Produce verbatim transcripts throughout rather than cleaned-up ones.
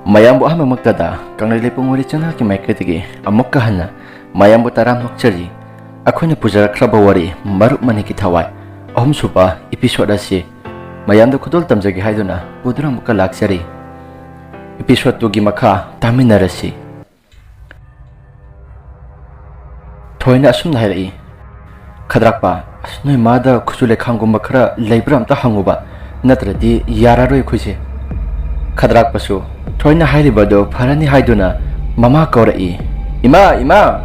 ꯃꯌꯥꯝꯕꯨ ꯑꯍꯥꯟꯕꯃꯛꯇꯗ ꯀꯪꯂꯩ ꯂꯩꯄꯨꯡ ꯋꯥꯔꯤ ꯆꯦꯅꯦꯜꯒꯤ ꯃꯥꯏꯀꯩꯗꯒꯤ ꯑꯃꯨꯛꯀ ꯍꯟꯅ ꯃꯌꯥꯝꯕꯨ ꯇꯔꯥꯝ ꯑꯣꯛꯆꯔꯤ꯫ ꯑꯩꯈꯣꯏꯅ ꯄꯨꯖꯔꯛꯈ꯭ꯔꯕ ꯋꯥꯔꯤ ꯃꯔꯨꯞ ꯃꯅꯤꯒꯤ ꯊꯋꯥꯏ ꯑꯍꯨꯝꯁꯨꯕ ꯏꯄꯤꯁꯣꯠ ꯑꯁꯤ ꯃꯌꯥꯝꯗ ꯈꯨꯗꯣꯜ ꯇꯝꯖꯒꯦ ꯍꯥꯏꯗꯨꯅ ꯄꯨꯗꯨꯅ ꯑꯃꯨꯛꯀ ꯂꯥꯛꯆꯔꯤ꯫ ꯏꯄꯤꯁꯣꯠ ꯇꯨꯒꯤ ꯃꯈꯥ ꯇꯥꯃꯤꯟꯅꯔꯁꯤ꯫ ꯊꯣꯏꯅ ꯑꯁꯨꯝꯅ ꯍꯥꯏꯔꯛꯏ, "ꯈꯗ꯭ꯔꯥꯛꯄ, ꯑꯁ, ꯅꯣꯏ ꯃꯥꯗ ꯈꯨꯠꯁꯨ ꯂꯩꯈꯥꯝꯒꯨꯝꯕ ꯈꯔ ꯂꯩꯕ꯭ꯔꯥ ꯑꯝꯇ ꯍꯪꯉꯨꯕ, ꯅꯠꯇ꯭ꯔꯗꯤ ꯌꯥꯔꯔꯣꯏ ꯑꯩꯈꯣꯏꯁꯦ꯫" ꯈꯗ꯭ꯔꯥꯛꯄꯁꯨ ꯊꯣꯏꯅ ꯍꯥꯏꯔꯤꯕꯗꯨ ꯐꯔꯅꯤ ꯍꯥꯏꯗꯨꯅ ꯃꯃꯥ ꯀꯧꯔꯛꯏ꯫ "ꯏꯃꯥ, ꯏꯃꯥ!"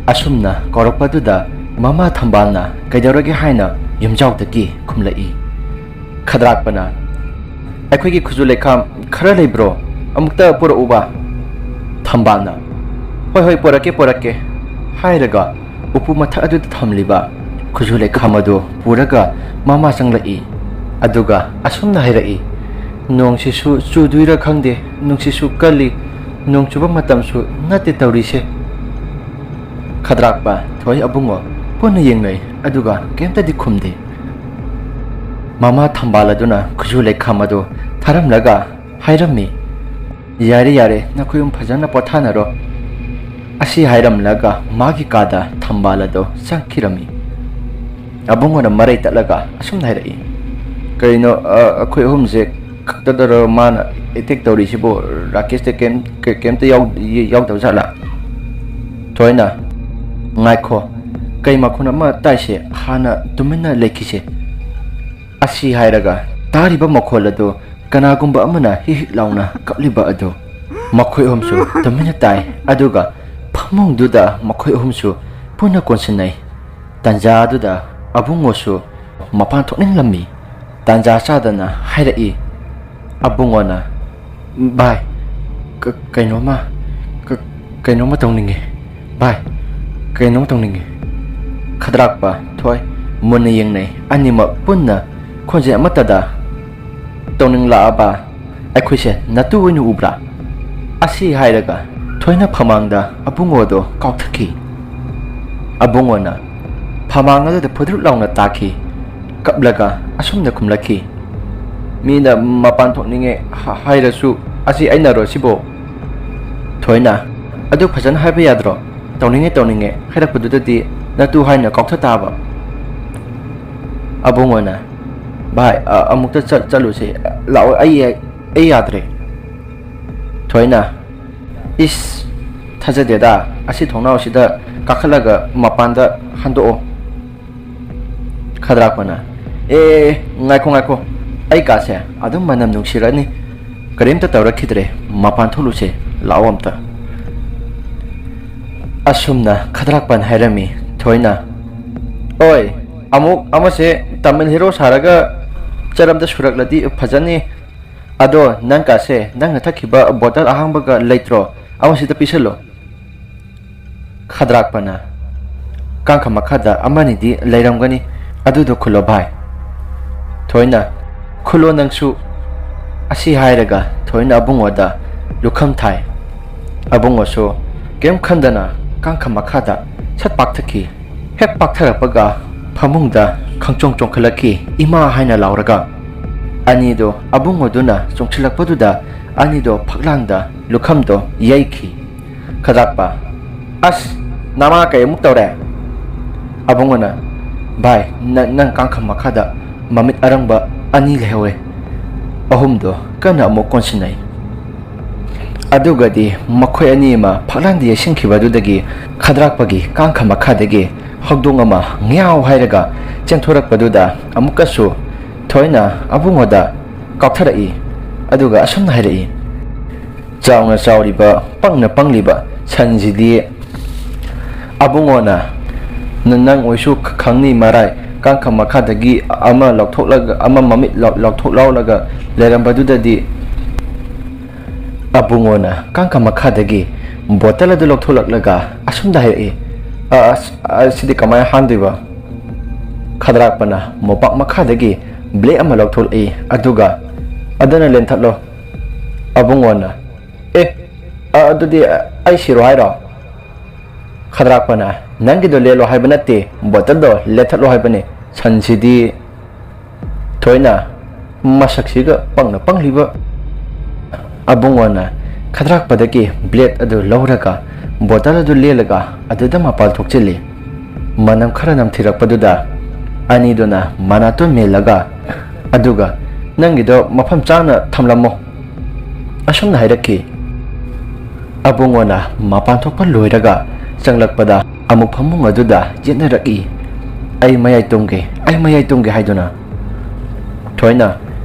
ꯑꯁꯨꯝꯅ ꯀꯧꯔꯛꯄꯗꯨꯗ ꯃꯃꯥ ꯊꯝꯕꯥꯜꯅ ꯀꯩꯗꯧꯔꯒꯦ ꯍꯥꯏꯅ ꯌꯨꯝꯖꯥꯎꯗꯒꯤ ꯈꯨꯝꯂꯛꯏ꯫ ꯈꯗ꯭ꯔꯥꯛꯄꯅ, "ꯑꯩꯈꯣꯏꯒꯤ ꯈꯨꯖꯨ ꯂꯩꯈꯥꯝ ꯈꯔ ꯂꯩꯕ꯭ꯔꯣ? ꯑꯃꯨꯛꯇ ꯄꯨꯔꯛꯎꯕ꯫" ꯊꯝꯕꯥꯜꯅ, "ꯍꯣꯏ, ꯍꯣꯏ, ꯄꯨꯔꯛꯀꯦ, ꯄꯨꯔꯛꯀꯦ," ꯍꯥꯏꯔꯒ ꯎꯄꯨ ꯃꯊꯛ ꯑꯗꯨꯗ ꯊꯝꯂꯤꯕ ꯈꯨꯖꯨ ꯂꯩꯈꯥꯝ ꯑꯗꯨ ꯄꯨꯔꯒ ꯃꯃꯥ ꯆꯪꯂꯛꯏ꯫ ꯑꯗꯨꯒ ꯑꯁꯨꯝꯅ ꯍꯥꯏꯔꯛꯏ, "ꯅꯣꯡꯁꯤꯁꯨ ꯆꯨꯗꯣꯏꯔꯥ ꯈꯪꯗꯦ, ꯅꯨꯡꯁꯤꯠꯁꯨ ꯀꯜꯂꯤ, ꯅꯣꯡ ꯆꯨꯕ ꯃꯇꯝꯁꯨ ꯅꯠꯇꯦ ꯇꯧꯔꯤꯁꯦ꯫" ꯈꯗ꯭ꯔꯥꯛꯄ, ꯊꯣꯏ, ꯑꯕꯨꯡꯉꯣ ꯄꯨꯟꯅ ꯌꯦꯡꯅꯩ, ꯑꯗꯨꯒ ꯀꯩꯝꯇꯗꯤ ꯈꯨꯝꯗꯦ꯫ ꯃꯃꯥ ꯊꯝꯕꯥꯜ ꯑꯗꯨꯅ ꯈꯨꯖꯨ ꯂꯩꯈꯥꯝ ꯑꯗꯨ ꯊꯥꯔꯝꯂꯒ ꯍꯥꯏꯔꯝꯃꯤ, "ꯌꯥꯔꯦ, ꯌꯥꯔꯦ, ꯅꯈꯣꯏ ꯑꯍꯨꯝ ꯐꯖꯅ ꯄꯣꯊꯥꯅꯔꯣ꯫" ꯑꯁꯤ ꯍꯥꯏꯔꯝꯂꯒ ꯃꯥꯒꯤ ꯀꯥꯗ ꯊꯝꯕꯥꯜ ꯑꯗꯨ ꯆꯪꯈꯤꯔꯝꯃꯤ꯫ ꯑꯕꯨꯡꯉꯣꯅ ꯃꯔꯩ ꯇꯠꯂꯒ ꯑꯁꯨꯝꯅ ꯍꯥꯏꯔꯛꯏ, "ꯀꯩꯅꯣ, ꯑ, ꯑꯩꯈꯣꯏ ꯑꯍꯨꯝꯁꯦ ꯈꯛꯇꯗꯔꯣ ꯃꯥꯅ ꯑꯦꯇꯦꯛ ꯇꯧꯔꯤꯁꯤꯕꯨ? ꯔꯥꯀꯦꯁꯇ ꯀꯩꯝ-, ꯀꯩ-, ꯀꯩꯝꯇ ꯌꯥꯎ-, ꯌꯥꯎꯗꯕ ꯖꯥꯠꯂꯥ?" ꯊꯣꯏꯅ, "ꯉꯥꯏꯈꯣ, ꯀꯩ ꯃꯈꯣꯟ ꯑꯃ ꯇꯥꯏꯁꯦ? ꯍꯥꯟꯅ ꯇꯨꯃꯤꯟꯅ ꯂꯩꯈꯤꯁꯦ꯫" ꯑꯁꯤ ꯍꯥꯏꯔꯒ ꯇꯥꯔꯤꯕ ꯃꯈꯣꯜ ꯑꯗꯨ ꯀꯅꯥꯒꯨꯝꯕ ꯑꯃꯅ ꯍꯤꯛ ꯍꯤꯛ ꯂꯥꯎꯅ ꯀꯞꯂꯤꯕ ꯑꯗꯨ ꯃꯈꯣꯏ ꯑꯍꯨꯝꯁꯨ ꯇꯨꯃꯤꯟꯅ ꯇꯥꯏ꯫ ꯑꯗꯨꯒ ꯐꯃꯨꯡꯗꯨꯗ ꯃꯈꯣꯏ ꯑꯍꯨꯝꯁꯨ ꯄꯨꯟꯅ ꯀꯣꯟꯁꯤꯟꯅꯩ꯫ ꯇꯥꯟꯖꯥꯗꯨꯗ ꯑꯕꯨꯡꯉꯣꯁꯨ ꯃꯄꯥꯟ ꯊꯣꯛꯅꯤꯡꯂꯝꯃꯤ꯫ ꯇꯥꯟꯖꯥ ꯆꯥꯗꯅ ꯍꯥꯏꯔꯛꯏ꯫ ꯑꯕꯨꯡꯉꯣꯅ, "ꯚꯥꯏ, ꯀ-, ꯀꯩꯅꯣꯝꯃ, ꯀ-, ꯀꯩꯅꯣꯝꯃ ꯇꯧꯅꯤꯡꯉꯦ꯫ ꯚꯥꯏ, ꯀꯩꯅꯣꯝꯃ ꯇꯧꯅꯤꯡꯉꯦ꯫" ꯈꯗ꯭ꯔꯥꯛꯄ, ꯊꯣꯏ ꯃꯨꯟꯅ ꯌꯦꯡꯅꯩ꯫ ꯑꯅꯤꯃꯛ ꯄꯨꯟꯅ ꯈꯣꯟꯖꯦꯜ ꯑꯃꯠꯇꯗ, "ꯇꯧꯅꯤꯡꯂꯛꯑꯕ? ꯑꯩꯈꯣꯏꯁꯦ ꯅꯇꯨ ꯑꯣꯏꯅ ꯎꯕ꯭ꯔꯥ?" ꯑꯁꯤ ꯍꯥꯏꯔꯒ ꯊꯣꯏꯅ ꯐꯃꯥꯡꯗ ꯑꯕꯨꯡꯉꯣꯗꯣ ꯀꯥꯎꯊꯛꯈꯤ꯫ ꯑꯕꯨꯡꯉꯣꯅ ꯐꯃꯥꯡ ꯑꯗꯨꯗ ꯐꯨꯗ꯭ꯔꯨꯠ ꯂꯥꯎꯅ ꯇꯥꯈꯤ꯫ ꯀꯞꯂꯒ ꯑꯁꯨꯝꯅ ꯈꯨꯝꯂꯛꯈꯤ, ꯃꯤꯅ ꯃꯄꯥꯟ ꯊꯣꯛꯅꯤꯡꯉꯦ ꯍꯥꯏꯔꯁꯨ ꯑꯁꯤ ꯑꯩꯅꯔꯣ ꯁꯤꯕꯣ? ꯊꯣꯏꯅ, ꯑꯗꯨ ꯐꯖꯅ ꯍꯥꯏꯕ ꯌꯥꯗ꯭ꯔꯣ? ꯇꯧꯅꯤꯡꯉꯦ ꯇꯧꯅꯤꯡꯉꯦ ꯍꯥꯏꯔꯛꯄꯗꯨꯗꯗꯤ ꯅꯇꯨ ꯍꯥꯏꯅ ꯀꯥꯎꯊ ꯇꯥꯕ꯫ ꯑꯕꯨꯡꯉꯣꯅ, ꯚꯥꯏ, ꯑꯃꯨꯛꯇ ꯆꯠꯂꯨꯁꯦ꯫ ꯂꯥꯛꯑꯣ, ꯑꯩ ꯑꯩ ꯌꯥꯗ꯭ꯔꯦ꯫ ꯊꯣꯏꯅ, ꯏꯁ, ꯊꯥꯖꯗꯦꯗ꯫ ꯑꯁꯤ ꯊꯣꯡꯅꯥꯎꯁꯤꯗ ꯀꯥꯈꯠꯂꯒ ꯃꯄꯥꯟꯗ ꯍꯟꯗꯣꯛꯑꯣ꯫ ꯈꯗ꯭ꯔꯥꯛꯄꯅ, ꯑꯦ, ꯉꯥꯏꯈꯣ ꯉꯥꯏꯈꯣ, ꯑꯩ ꯀꯥꯁꯦ ꯑꯗꯨꯝ ꯃꯅꯝ ꯅꯨꯡꯁꯤꯔꯛꯑꯅꯤ꯫ ꯀꯔꯤꯝꯇ ꯇꯧꯔꯛꯈꯤꯗ꯭ꯔꯦ, ꯃꯄꯥꯟ ꯊꯣꯛꯂꯨꯁꯦ, ꯂꯥꯛꯑꯣ ꯑꯝꯇ꯫ ꯑꯁꯨꯝꯅ ꯈꯗ꯭ꯔꯥꯛꯄꯅ ꯍꯥꯏꯔꯝꯃꯤ꯫ ꯊꯣꯏꯅ, ꯑꯣꯏ, ꯑꯃꯨꯛ ꯑꯃꯁꯦ ꯇꯥꯃꯤꯜ ꯍꯤꯔꯣ ꯁꯥꯔꯒ ꯆꯔꯝꯗ ꯁꯨꯔꯛꯂꯗꯤ ꯐꯖꯅꯤ꯫ ꯑꯗꯣ ꯅꯪ ꯀꯥꯁꯦ ꯅꯪꯅ ꯊꯛꯈꯤꯕ ꯕꯣꯇꯜ ꯑꯍꯥꯡꯕꯒ ꯂꯩꯇ꯭ꯔꯣ? ꯑꯃꯁꯤꯗ ꯄꯤꯁꯜꯂꯣ꯫ ꯈꯗ꯭ꯔꯥꯛꯄꯅ, ꯀꯥꯡꯈ ꯃꯈꯥꯗ ꯑꯃꯅꯤꯗꯤ ꯂꯩꯔꯝꯒꯅꯤ, ꯑꯗꯨꯗꯣ ꯈꯨꯜꯂꯣ ꯚꯥꯏ꯫ ꯊꯣꯏꯅ, ꯈꯨꯜꯂꯣ ꯅꯪꯁꯨ꯫ ꯑꯁꯤ ꯍꯥꯏꯔꯒ ꯊꯣꯏꯅ ꯑꯕꯨꯡꯉꯣꯗ ꯂꯨꯈꯝ ꯊꯥꯏ꯫ ꯑꯕꯨꯡꯉꯣꯁꯨ ꯀꯩꯝ ꯈꯟꯗꯅ ꯀꯥꯡꯈ ꯃꯈꯥꯗ ꯁꯠ ꯄꯥꯛꯊꯈꯤ꯫ ꯍꯦꯛ ꯄꯥꯛꯊꯔꯛꯄꯒ ꯐꯃꯨꯡꯗ ꯈꯪꯆꯣꯡ ꯆꯣꯡꯈꯠꯂꯛꯈꯤ, "ꯏꯃꯥ!" ꯍꯥꯏꯅ ꯂꯥꯎꯔꯒ꯫ ꯑꯅꯤꯗꯣ ꯑꯕꯨꯡꯉꯣꯗꯨꯅ ꯆꯣꯡꯁꯤꯜꯂꯛꯄꯗꯨꯗ ꯑꯅꯤꯗꯣ ꯐꯛꯂꯥꯡꯗ ꯂꯨꯈꯝꯗꯣ ꯌꯩꯈꯤ꯫ ꯈꯗ꯭ꯔꯥꯛꯄ, "ꯑꯁ! ꯅꯃꯥ ꯀꯩ ꯑꯃꯨꯛ ꯇꯧꯔꯦ?" ꯑꯕꯨꯡꯉꯣꯅ, "ꯚꯥꯏ, ꯅꯪ, ꯅꯪ ꯀꯥꯡꯈ ꯃꯈꯥꯗ ꯃꯃꯤꯠ ꯑꯔꯪꯕ ꯑꯅꯤ ꯂꯩꯍꯧꯋꯦ꯫ ꯑꯍꯨꯝꯗꯣ ꯀꯟꯅ ꯑꯃꯨꯛ ꯀꯣꯟꯁꯤꯟꯅꯩ꯫" ꯑꯗꯨꯒꯗꯤ ꯃꯈꯣꯏ ꯑꯅꯤ ꯑꯃ ꯐꯛꯂꯥꯡꯗ ꯌꯩꯁꯤꯟꯈꯤꯕ ꯑꯗꯨꯗꯒꯤ ꯈꯗ꯭ꯔꯥꯛꯄꯒꯤ ꯀꯥꯡꯈ ꯃꯈꯥꯗꯒꯤ ꯍꯧꯗꯣꯡ ꯑꯃ ꯉ꯭ꯌꯥꯎ ꯍꯥꯏꯔꯒ ꯆꯦꯟꯊꯣꯔꯛꯄꯗꯨꯗ ꯑꯃꯨꯛꯀꯁꯨ ꯊꯣꯏꯅ ꯑꯕꯨꯡꯉꯣꯗ ꯀꯥꯎꯊꯔꯛꯏ꯫ ꯑꯗꯨꯒ ꯑꯁꯨꯝꯅ ꯍꯥꯏꯔꯛꯏ, "ꯆꯥꯎꯅ ꯆꯥꯎꯔꯤꯕ, ꯄꯪꯅ ꯄꯪꯂꯤꯕ ꯁꯟꯁꯤꯗꯤ!" ꯑꯕꯨꯡꯉꯣꯅ, "ꯅ-, ꯅꯪ ꯑꯣꯏꯁꯨ ꯈ-, ꯈꯪꯅꯤ ꯃꯔꯥꯏ, ꯀꯥꯡꯈ ꯃꯈꯥꯗꯒꯤ ꯑꯃ ꯂꯧꯊꯣꯛꯂꯒ, ꯑꯃ ꯃꯃꯤꯠ ꯂꯧ-, ꯂꯧꯊꯣꯛ ꯂꯥꯎꯂꯒ ꯂꯩꯔꯝꯕꯗꯨꯗꯗꯤ꯫" ꯑꯕꯨꯡꯉꯣꯅ ꯀꯥꯡꯈ ꯃꯈꯥꯗꯒꯤ ꯕꯣꯇꯜ ꯑꯗꯨ ꯂꯧꯊꯣꯛꯂꯛꯂꯒ ꯑꯁꯨꯝꯅ ꯍꯥꯏꯔꯛꯏ, "ꯑ-, ꯑꯁ, ꯑꯁꯤꯗꯤ ꯀꯃꯥꯏꯅ ꯍꯥꯟꯗꯣꯏꯕ?" ꯈꯗ꯭ꯔꯥꯛꯄꯅ ꯃꯣꯝꯄꯥꯛ ꯃꯈꯥꯗꯒꯤ ꯕ꯭ꯂꯦꯛ ꯑꯃ ꯂꯧꯊꯣꯛꯂꯛꯏ, ꯑꯗꯨꯒ, "ꯑꯗꯨꯅ ꯂꯦꯟꯊꯠꯂꯣ꯫" ꯑꯕꯨꯡꯉꯣꯅ, "ꯑꯦ, ꯑ-, ꯑꯗꯨꯗꯤ ꯑꯩ ꯁꯤꯔꯣ ꯍꯥꯏꯔꯣ?" ꯈꯗ꯭ꯔꯥꯛꯄꯅ, "ꯅꯪꯒꯤꯗꯣ ꯂꯦꯜꯂꯣ ꯍꯥꯏꯕ ꯅꯠꯇꯦ, ꯕꯣꯇꯜꯗꯣ ꯂꯦꯟꯊꯠꯂꯣ ꯍꯥꯏꯕꯅꯦ, ꯁꯟꯁꯤꯗꯤ!" ꯊꯣꯏꯅ, ꯃꯁꯛꯁꯤꯒ ꯄꯪꯅ ꯄꯪꯂꯤꯕ꯫ ꯑꯕꯨꯡꯉꯣꯅ ꯈꯗ꯭ꯔꯥꯛꯄꯗꯒꯤ blade ꯑꯗꯨ ꯂꯧꯔꯒ bottle ꯑꯗꯨ ꯂꯦꯜꯂꯒ ꯑꯗꯨꯗ ꯃꯄꯥꯜ ꯊꯣꯛꯆꯤꯜꯂꯤ꯫ ꯃꯅꯝ ꯈꯔ ꯅꯝꯊꯤꯔꯛꯄꯗꯨꯗ ꯑꯅꯤꯗꯨꯅ ꯃꯅꯥꯇꯣꯟ ꯃꯦꯜꯂꯒ, "ꯑꯗꯨꯒ ꯅꯪꯒꯤꯗꯣ ꯃꯐꯝ ꯆꯥꯅ ꯊꯝꯂꯝꯃꯣ," ꯑꯁꯨꯝꯅ ꯍꯥꯏꯔꯛꯈꯤ꯫ ꯑꯕꯨꯡꯉꯣꯅ ꯃꯄꯥꯟ ꯊꯣꯛꯄ ꯂꯣꯏꯔꯒ ꯆꯪꯂꯛꯄꯗ ꯑꯃꯨꯛ ꯐꯃꯨꯡ ꯑꯗꯨꯗ ꯌꯦꯠꯅꯔꯛꯏ꯫ "ꯑꯩ ꯃꯌꯥꯏ ꯇꯨꯝꯒꯦ, ꯑꯩ ꯃꯌꯥꯏ ꯇꯨꯝꯒꯦ" ꯍꯥꯏꯗꯨꯅ꯫ ꯊꯣꯏꯅ,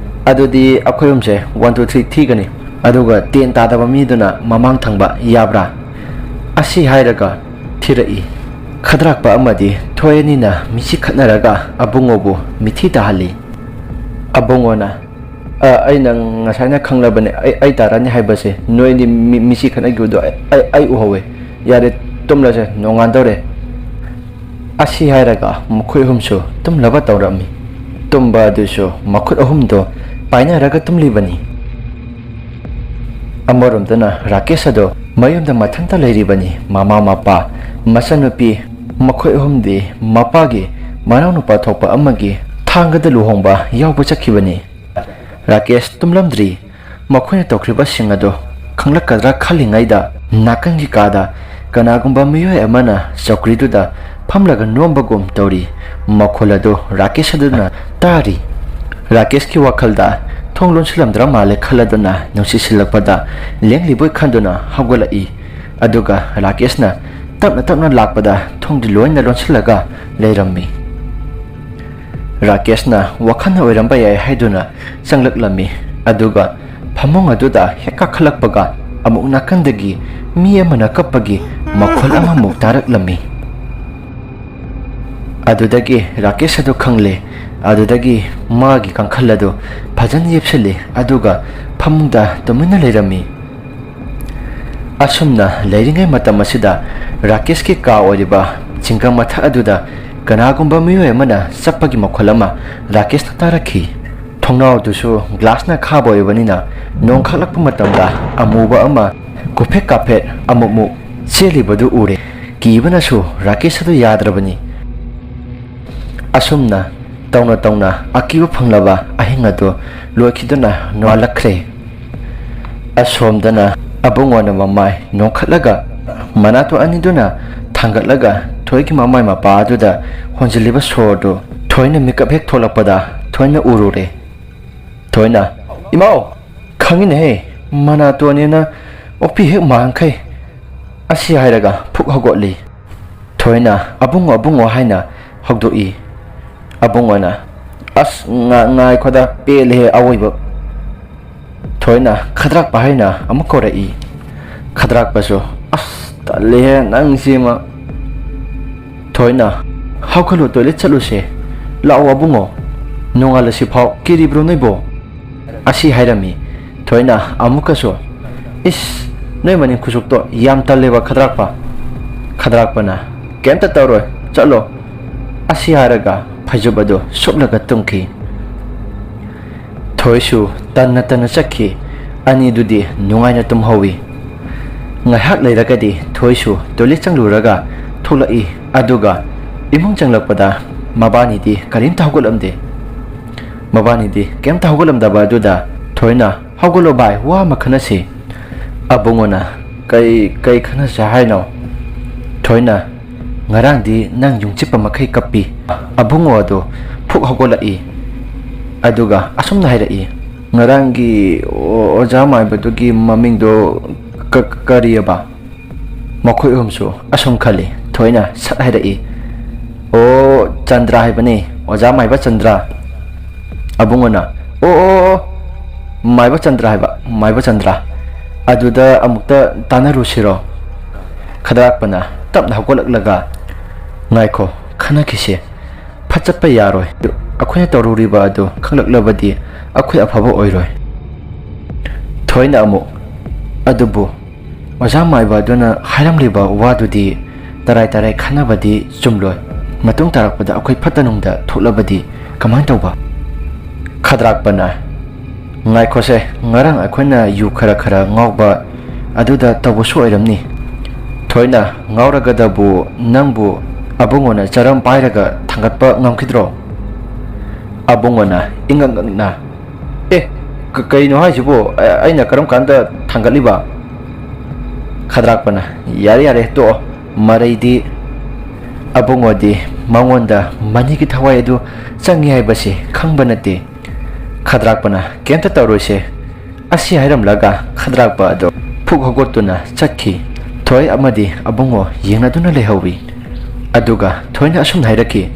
"ꯑꯗꯨꯗꯤ ꯑꯩꯈꯣꯏ ꯑꯍꯨꯝꯁꯦ one two three ꯊꯤꯒꯅꯤ, ꯑꯗꯨꯒ ten ꯇꯥꯗꯕ ꯃꯤꯗꯨꯅ ꯃꯃꯥꯡ ꯊꯪꯕ, ꯌꯥꯕ꯭ꯔꯥ?" ꯑꯁꯤ ꯍꯥꯏꯔꯒ ꯊꯤꯔꯛꯏ꯫ ꯈꯗ꯭ꯔꯥꯛꯄ ꯑꯃꯗꯤ ꯊꯣꯏ ꯑꯅꯤꯅ ꯃꯤꯠꯁꯤ ꯈꯠꯅꯔꯒ ꯑꯕꯨꯡꯉꯣꯕꯨ ꯃꯤꯊꯤ ꯇꯥꯍꯜꯂꯤ꯫ ꯑꯕꯨꯡꯉꯣꯅ, "ꯑ, ꯑꯩꯅ ꯉꯁꯥꯏꯅ ꯈꯪꯂꯕꯅꯦ, ꯑꯩ, ꯑꯩ ꯇꯥꯔꯅꯤ ꯍꯥꯏꯕꯁꯦ꯫ ꯅꯣꯏꯗꯤ ꯃꯤ-, ꯃꯤꯠꯁꯤ ꯈꯠꯅꯈꯤꯕꯗꯣ ꯑꯩ, ꯑꯩ, ꯑꯩ ꯎꯍꯧꯋꯦ꯫ ꯌꯥꯔꯦ, ꯇꯨꯝꯂꯁꯦ, ꯅꯣꯡꯉꯥꯟꯗꯧꯔꯦ꯫" ꯑꯁꯤ ꯍꯥꯏꯔꯒ ꯃꯈꯣꯏ ꯑꯍꯨꯝꯁꯨ ꯇꯨꯝꯅꯕ ꯇꯧꯔꯝꯃꯤ꯫ ꯇꯨꯝꯕ ꯑꯗꯨꯁꯨ ꯃꯈꯨꯠ ꯑꯍꯨꯝꯗꯣ ꯄꯥꯏꯅꯔꯒ ꯇꯨꯝꯂꯤꯕꯅꯤ꯫ ꯑꯃꯔꯣꯝꯗꯅ ꯔꯥꯀꯦꯁ ꯑꯗꯣ ꯃꯌꯨꯝꯗ ꯃꯊꯟꯇ ꯂꯩꯔꯤꯕꯅꯤ꯫ ꯃꯃꯥ ꯃꯄꯥ, ꯃꯆꯟꯅꯨꯄꯤ, ꯃꯈꯣꯏ ꯑꯍꯨꯝꯗꯤ ꯃꯄꯥꯒꯤ ꯃꯅꯥꯎꯅꯨꯄꯥ ꯊꯣꯛꯄ ꯑꯃꯒꯤ ꯊꯥꯡꯒꯗ ꯂꯨꯍꯣꯡꯕ ꯌꯥꯎꯕ ꯆꯠꯈꯤꯕꯅꯤ꯫ ꯔꯥꯀꯦꯁ ꯇꯨꯝꯂꯝꯗ꯭ꯔꯤ꯫ ꯃꯈꯣꯏꯅ ꯇꯧꯈ꯭ꯔꯤꯕꯁꯤꯡ ꯑꯗꯨ ꯈꯪꯂꯛꯀꯗ꯭ꯔꯥ ꯈꯜꯂꯤꯉꯩꯗ, ꯅꯥꯀꯟꯒꯤ ꯀꯥꯗ ꯀꯅꯥꯒꯨꯝꯕ ꯃꯤꯑꯣꯏ ꯑꯃꯅ ꯆꯧꯀ꯭ꯔꯤꯗꯨꯗ ꯐꯝꯂꯒ ꯅꯣꯝꯕꯒꯨꯝ ꯇꯧꯔꯤ꯫ ꯃꯈꯣꯜ ꯑꯗꯨ ꯔꯥꯀꯦꯁ ꯑꯗꯨꯅ ꯇꯥꯔꯤ꯫ ꯔꯥꯀꯦꯁꯀꯤ ꯋꯥꯈꯜꯗ ꯊꯣꯡ ꯂꯣꯟꯁꯤꯜꯂꯝꯗ꯭ꯔ ꯃꯥꯜꯂꯦ ꯈꯜꯂꯗꯨꯅ ꯅꯨꯡꯁꯤꯠ ꯁꯤꯜꯂꯛꯄꯗ ꯂꯦꯡꯂꯤꯕꯣꯏ ꯈꯟꯗꯨꯅ ꯍꯧꯒꯠꯂꯛꯏ꯫ ꯑꯗꯨꯒ ꯔꯥꯀꯦꯁꯅ ꯇꯞꯅ ꯇꯞꯅ ꯂꯥꯛꯄꯗ ꯊꯣꯡꯗꯤ ꯂꯣꯏꯅ ꯂꯣꯟꯁꯤꯜꯂꯒ ꯂꯩꯔꯝꯃꯤ꯫ ꯔꯥꯀꯦꯁꯅ ꯋꯥꯈꯜꯅ ꯑꯣꯏꯔꯝꯕ ꯌꯥꯏ ꯍꯥꯏꯗꯨꯅ ꯆꯪꯂꯛꯂꯝꯃꯤ꯫ ꯑꯗꯨꯒ ꯐꯃꯨꯡ ꯑꯗꯨꯗ ꯍꯦꯛ ꯀꯥꯈꯠꯂꯛꯄꯒ ꯑꯃꯨꯛ ꯅꯥꯀꯟꯗꯒꯤ ꯃꯤ ꯑꯃꯅ ꯀꯞꯄꯒꯤ ꯃꯈꯣꯜ ꯑꯃꯃꯨꯛ ꯇꯥꯔꯛꯂꯝꯃꯤ꯫ ꯑꯗꯨꯗꯒꯤ ꯔꯥꯀꯦꯁ ꯑꯗꯨ ꯈꯪꯂꯦ꯫ ꯑꯗꯨꯗꯒꯤ ꯃꯥꯒꯤ ꯀꯥꯡꯈꯜ ꯑꯗꯨ ꯐꯖꯅ ꯌꯦꯞꯁꯤꯜꯂꯤ, ꯑꯗꯨꯒ ꯐꯃꯨꯡꯗ ꯇꯨꯃꯤꯟꯅ ꯂꯩꯔꯝꯃꯤ꯫ ꯑꯁꯨꯝꯅ ꯂꯩꯔꯤꯉꯩ ꯃꯇꯝ ꯑꯁꯤꯗ ꯔꯥꯀꯦꯁꯀꯤ ꯀꯥ ꯑꯣꯏꯔꯤꯕ ꯆꯤꯡꯒꯝ ꯃꯊꯛ ꯑꯗꯨꯗ ꯀꯅꯥꯒꯨꯝꯕ ꯃꯤꯑꯣꯏ ꯑꯃꯅ ꯆꯠꯄꯒꯤ ꯃꯈꯣꯜ ꯑꯃ ꯔꯥꯀꯦꯁꯅ ꯇꯥꯔꯛꯈꯤ꯫ ꯊꯣꯡꯅꯥꯎꯗꯨꯁꯨ glassꯅ ꯈꯥꯕ ꯑꯣꯏꯕꯅꯤꯅ ꯅꯣꯡ ꯈꯥꯛꯂꯛꯄ ꯃꯇꯝꯗ ꯑꯃꯨꯕ ꯑꯃ ꯀꯨꯐꯦꯠ ꯀꯥꯐꯦꯠ ꯑꯃꯨꯛꯃꯨꯛ ꯆꯦꯜꯂꯤꯕꯗꯨ ꯎꯔꯦ꯫ ꯀꯤꯕꯅꯁꯨ ꯔꯥꯀꯦꯁ ꯑꯗꯨ ꯌꯥꯗ꯭ꯔꯕꯅꯤ꯫ ꯑꯁꯨꯝꯅ ꯇꯧꯅ ꯇꯧꯅ ꯑꯀꯤꯕ ꯐꯪꯂꯕ ꯑꯍꯤꯡ ꯑꯗꯨ ꯂꯣꯏꯈꯤꯗꯨꯅ ꯅꯣꯡꯉꯥꯜꯂꯛꯈ꯭ꯔꯦ꯫ ꯑꯁꯣꯝꯗꯅ ꯑꯕꯨꯡꯉꯣꯅ ꯃꯃꯥꯏ ꯅꯣꯡꯈꯠꯂꯒ ꯃꯅꯥꯇꯣꯟ ꯑꯅꯤꯗꯨꯅ ꯊꯥꯡꯒꯠꯂꯒ ꯊꯣꯏꯒꯤ ꯃꯃꯥꯏ ꯃꯄꯥ ꯑꯗꯨꯗ ꯍꯣꯟꯖꯤꯜꯂꯤꯕ ꯁꯣꯔꯗꯨ ꯊꯣꯏꯅ ꯃꯤꯀꯞ ꯍꯦꯛ ꯊꯣꯛꯂꯛꯄꯗ ꯊꯣꯏꯅ ꯎꯔꯨꯔꯦ꯫ ꯊꯣꯏꯅ, "ꯏꯃꯥꯎ, ꯈꯪꯉꯤꯅꯦꯍꯦ, ꯃꯅꯥꯇꯣꯟꯅꯦꯅ ꯑꯣꯛꯄꯤ ꯍꯦꯛ ꯃꯥꯡꯈꯩ" ꯑꯁꯤ ꯍꯥꯏꯔꯒ ꯐꯨꯛ ꯍꯧꯒꯠꯂꯤ꯫ ꯊꯣꯏꯅ, "ꯑꯕꯨꯡꯉꯣ, ꯑꯕꯨꯡꯉꯣ" ꯍꯥꯏꯅ ꯍꯧꯗꯣꯛꯏ꯫ ꯑꯕꯨꯡꯉꯣꯅ, "ꯑꯁ, ꯉꯥ-, ꯉꯥꯏꯈꯣꯗ, ꯄꯦꯜꯂꯦꯍꯦ ꯑꯋꯣꯏꯕ"꯫ ꯊꯣꯏꯅ, "ꯈꯗ꯭ꯔꯥꯛꯄ" ꯍꯥꯏꯅ ꯑꯃꯨꯛ ꯀꯧꯔꯛꯏ꯫ ꯈꯗ꯭ꯔꯥꯛꯄꯁꯨ, "ꯑꯁ, ꯇꯜꯂꯦꯍꯦ ꯅꯪꯁꯤꯃ"꯫ ꯊꯣꯏꯅ, "ꯍꯧꯒꯠꯂꯣ, ꯇꯣꯏꯂꯦꯠ ꯆꯠꯂꯨꯁꯦ꯫ ꯂꯥꯛꯑꯣ ꯑꯕꯨꯡꯉꯣ, ꯅꯣꯡꯉꯥꯜꯂꯁꯤ ꯐꯥꯎ ꯀꯤꯔꯤꯕ꯭ꯔꯣ ꯅꯣꯏꯕꯣ?" ꯑꯁꯤ ꯍꯥꯏꯔꯝꯃꯤ꯫ ꯊꯣꯏꯅ ꯑꯃꯨꯛꯀꯁꯨ, "ꯏꯁ, ꯅꯣꯏ ꯃꯅꯤꯡ ꯈꯨꯁꯨꯛꯇꯣ ꯌꯥꯝ ꯇꯜꯂꯦꯕ ꯈꯗ꯭ꯔꯥꯛꯄ"꯫ ꯈꯗ꯭ꯔꯥꯛꯄꯅ, "ꯀꯩꯝꯇ ꯇꯧꯔꯣꯏ, ꯆꯠꯂꯣ" ꯑꯁꯤ ꯍꯥꯏꯔꯒ ꯐꯩꯖꯨꯞ ꯑꯗꯨ ꯁꯨꯞꯂꯒ ꯇꯨꯝꯈꯤ꯫ ꯊꯣꯏꯁꯨ ꯇꯟꯅ ꯇꯟꯅ ꯆꯠꯈꯤ꯫ ꯑꯅꯤꯗꯨꯗꯤ ꯅꯨꯡꯉꯥꯏꯅ ꯇꯨꯝꯍꯧꯏ꯫ ꯉꯥꯏꯍꯥꯛ ꯂꯩꯔꯒꯗꯤ ꯊꯣꯏꯁꯨ ꯇꯣꯏꯂꯦꯠ ꯆꯪꯂꯨꯔꯒ ꯊꯣꯛꯂꯛꯏ꯫ ꯑꯗꯨꯒ ꯏꯃꯨꯡ ꯆꯪꯂꯛꯄꯗ ꯃꯕꯥꯅꯤꯗꯤ ꯀꯔꯤꯝꯇ ꯍꯧꯒꯠꯂꯝꯗꯦ꯫ ꯃꯕꯥꯅꯤꯗꯤ ꯀꯩꯝꯇ ꯍꯧꯒꯠꯂꯝꯗꯕ ꯑꯗꯨꯗ ꯊꯣꯏꯅ, "ꯍꯧꯒꯠꯂꯣ ꯚꯥꯏ, ꯋꯥ ꯑꯃ ꯈꯟꯅꯁꯤ"꯫ ꯑꯕꯨꯡꯉꯣꯅ, "ꯀꯩ, ꯀꯩ ꯈꯟꯅꯁꯦ ꯍꯥꯏꯅꯣ?" ꯊꯣꯏꯅ, "ꯉꯔꯥꯡꯗꯤ ꯅꯪ ꯌꯨꯝ ꯆꯤꯞꯄ ꯃꯈꯩ ꯀꯞꯄꯤ"꯫ ꯑꯕꯨꯡꯉꯣ ꯑꯗꯨ ꯐꯨꯛ ꯍꯧꯒꯠꯂꯛꯏ꯫ ꯑꯗꯨꯒ ꯑꯁꯨꯝꯅ ꯍꯥꯏꯔꯛꯏ, "ꯉꯔꯥꯡꯒꯤ ꯑꯣ-, ꯑꯣꯖꯥ ꯃꯥꯏꯕꯗꯨꯒꯤ ꯃꯃꯤꯡꯗꯣ ꯀ-, ꯀꯔꯤꯑꯕ?" ꯃꯈꯣꯏ ꯑꯍꯨꯝꯁꯨ ꯑꯁꯨꯝ ꯈꯜꯂꯤ꯫ ꯊꯣꯏꯅ ꯁꯠ ꯍꯥꯏꯔꯛꯏ, "ꯑꯣ, ꯆꯟꯗ꯭ꯔ ꯍꯥꯏꯕꯅꯤ, ꯑꯣꯖꯥ ꯃꯥꯏꯕ ꯆꯟꯗ꯭ꯔ"꯫ ꯑꯕꯨꯡꯉꯣꯅ, "ꯑꯣ, ꯑꯣ, ꯑꯣ, ꯃꯥꯏꯕ ꯆꯟꯗ꯭ꯔ ꯍꯥꯏꯕ, ꯃꯥꯏꯕ ꯆꯟꯗ꯭ꯔ꯫ ꯑꯗꯨꯗ ꯑꯃꯨꯛꯇ ꯇꯥꯟꯅꯔꯨꯁꯤꯔꯣ?" ꯈꯗ꯭ꯔꯥꯛꯄꯅ ꯇꯞꯅ ꯍꯧꯒꯠꯂꯛꯂꯒ, "ꯉꯥꯏꯈꯣ, ꯈꯟꯅꯈꯤꯁꯦ꯫ ꯐꯠ ꯆꯠꯄ ꯌꯥꯔꯣꯏ꯫ ꯑꯩꯈꯣꯏꯅ ꯇꯧꯔꯨꯔꯤꯕ ꯑꯗꯨ ꯈꯪꯂꯛꯂꯕꯗꯤ ꯑꯩꯈꯣꯏ ꯑꯐꯕ ꯑꯣꯏꯔꯣꯏ"꯫ ꯊꯣꯏꯅ ꯑꯃꯨꯛ, "ꯑꯗꯨꯕꯨ ꯑꯣꯖꯥ ꯃꯥꯏꯕ ꯑꯗꯨꯅ ꯍꯥꯏꯔꯝꯂꯤꯕ ꯋꯥꯗꯨꯗꯤ ꯇꯔꯥꯏ ꯇꯔꯥꯏ ꯈꯟꯅꯕꯗꯤ ꯆꯨꯝꯂꯣꯏ꯫ ꯃꯇꯨꯡ ꯇꯥꯔꯛꯄꯗ ꯑꯩꯈꯣꯏ ꯐꯠꯇ ꯅꯨꯡꯗ ꯊꯣꯛꯂꯕꯗꯤ ꯀꯃꯥꯏꯅ ꯇꯧꯕ?" ꯈꯗ꯭ꯔꯥꯛꯄꯅ, "ꯉꯥꯏꯈꯣꯁꯦ, ꯉꯔꯥꯡ ꯑꯩꯈꯣꯏꯅ ꯌꯨ ꯈꯔ ꯈꯔ ꯉꯥꯎꯕ ꯑꯗꯨꯗ ꯇꯧꯕꯁꯨ ꯑꯣꯏꯔꯝꯅꯤ"꯫ ꯊꯣꯏꯅ, "ꯉꯥꯎꯔꯒꯗꯕꯨ ꯅꯪꯕꯨ ꯑꯕꯨꯡꯉꯣꯅ ꯆꯔꯝ ꯄꯥꯏꯔꯒ ꯊꯥꯡꯒꯠꯄ ꯉꯝꯈꯤꯗ꯭ꯔꯣ?" ꯑꯕꯨꯡꯉꯣꯅ ꯏꯉꯛ ꯉꯛꯅ, "ꯑꯦ, ꯀ- ꯀꯩꯅꯣ ꯍꯥꯏꯁꯤꯕꯣ? ꯑ- ꯑꯩꯅ ꯀꯔꯝ ꯀꯥꯟꯗ ꯊꯥꯡꯒꯠꯂꯤꯕ?" ꯈꯗ꯭ꯔꯥꯛꯄꯅ, "ꯌꯥꯔꯦ, ꯌꯥꯔꯦ, ꯇꯣꯛꯑꯣ꯫ ꯃꯔꯩꯗꯤ꯫ ꯑꯕꯨꯡꯉꯣꯗꯤ ꯃꯉꯣꯟꯗ ꯃꯅꯤꯒꯤ ꯊꯋꯥꯏ ꯑꯗꯨ ꯆꯪꯉꯤ ꯍꯥꯏꯕꯁꯤ ꯈꯪꯕ ꯅꯠꯇꯦ꯫" ꯈꯗ꯭ꯔꯥꯛꯄꯅ, "ꯀꯩꯝꯇ ꯇꯧꯔꯣꯏꯁꯦ꯫" ꯑꯁꯤ ꯍꯥꯏꯔꯝꯂꯒ ꯈꯗ꯭ꯔꯥꯛꯄ ꯑꯗꯨ ꯐꯨꯛ ꯍꯧꯒꯠꯇꯨꯅ ꯆꯠꯈꯤ꯫ ꯊꯣꯏ ꯑꯃꯗꯤ ꯑꯕꯨꯡꯉꯣ ꯌꯦꯡꯅꯗꯨꯅ ꯂꯩꯍꯧꯋꯤ꯫ ꯑꯗꯨꯒ ꯊꯣꯏꯅ ꯑꯁꯨꯝꯅ ꯍꯥꯏꯔꯛꯈꯤ,